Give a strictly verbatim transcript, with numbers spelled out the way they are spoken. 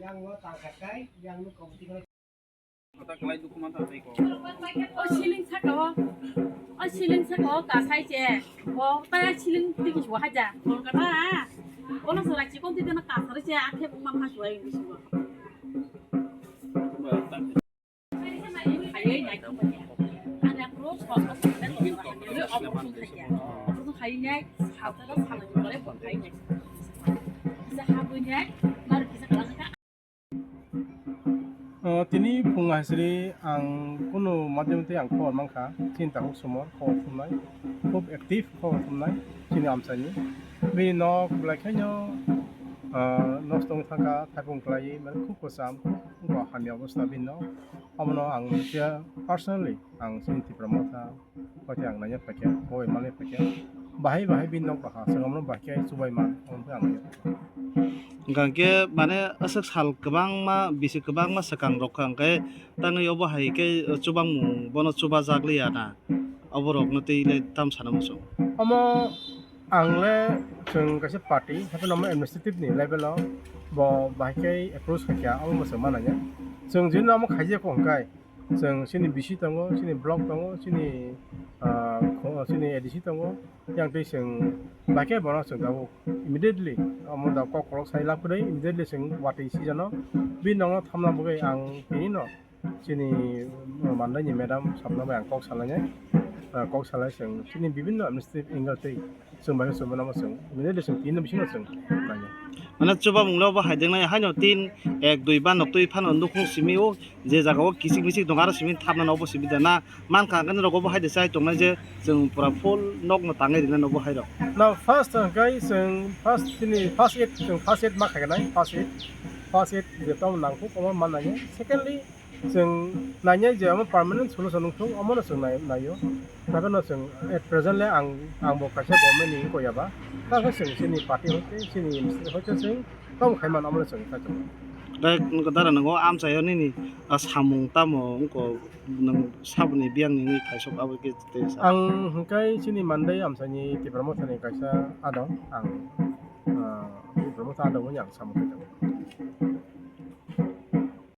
Yang no tangkha kai, yang no kompeti O siling saka o, o siling saka o kasai che, o ta siling tiki sua haja, Kolkata, o no sora chikon tiki na kasar che, akhe buma ma sua English mo. Hayai nai kong banya, ada pro sua sua sua sua sua, o pro sua haja, o pro sua hayai nai, sata da sala ni kore bo hayai nai, kisa habui nai, mar kisa kalangka. O, tini phung haisiri ang kunu madhyam twi ang khobor mankha, chini takhuk sumor khobor thumnai, khub active khobor thumnai chini amchaini. Bini nok belai khaino, o, nosto wng thangkha, thaipung kwlaiwi, mane khub kwcham, khub hamya obostha bini nok. Omono ang manya personally, ang chini Tipra Motha, Hwnkhe ang naina phaikha, bo bai manwi phaikha. Bahai bahai bini nok baha, swngam no bahai khe chubai man, omo khe ang naina phaikha. Hwnkhe mane aswk sal kwbangma, bisi kwbangma swkang rok kha, hwnkhe tangwi obo hai khe chubangmung bono chubajak liya na, oborokno twi le tam sana muchung. Omo ang le chwng kaisa party, haikhe no omo administrative ni level o bo bahai khe approach khaikha, omo bo chwng mananya. Chwng jini omo khaijak kho hwnkhe, Chwng chini B C tongo, chini block tongo, chini, ah, kho-, chini A D C tongo. Yang twi chwng bahai khe bono chwng tabuk immediately omo da kok kolok sai lab kwrwi, immediately chwng watwi sijano. Bini nokno thamna bagwi ang tini no chini mandaini madam sabna bai ang kok salainai. Ah, kok salai chwng chini bibinno administrative angle twi Chwng bai chwng mano chwng, immediately chwng tin bisingo chwng nainai. Mane chubamung le obo hai dengnai, haino tin, ek, dui ba nok twi phano nukhung simi o, je jaga o kichik michik dong aro simi thapnano obo simi da na. Mankha hwnkhe norok obo hai de chai tongnai je chwng pura full nok no tangwi rinani obo hai rok. Na first hwnkhe chwng first chini first aid, chwng first aid ma khainai, first aid, first aid je tamo nangkuk omo ma nainai. Secondly, Chwng nainai je omo permanent solution wngthung, omono chwng nai-, naio. Haikhe no chwng at present le ang, ang bo kaisa government ni wngkha ya ba. Hakhe chwng chini party hoite, chini hoite chwng tamo khai mano, omono chwng khai tongo. Tei dara nwngo amchaio nini, ah, samung tamo wngkha, nwng saboni biyang nini phaisok abo khe tei sa. Ang hwnkhe chini mandai amchaini Tipra Mothani kaisa adong, ang, ah, Tipra Motha adong hwnwi ang samung khai tongo.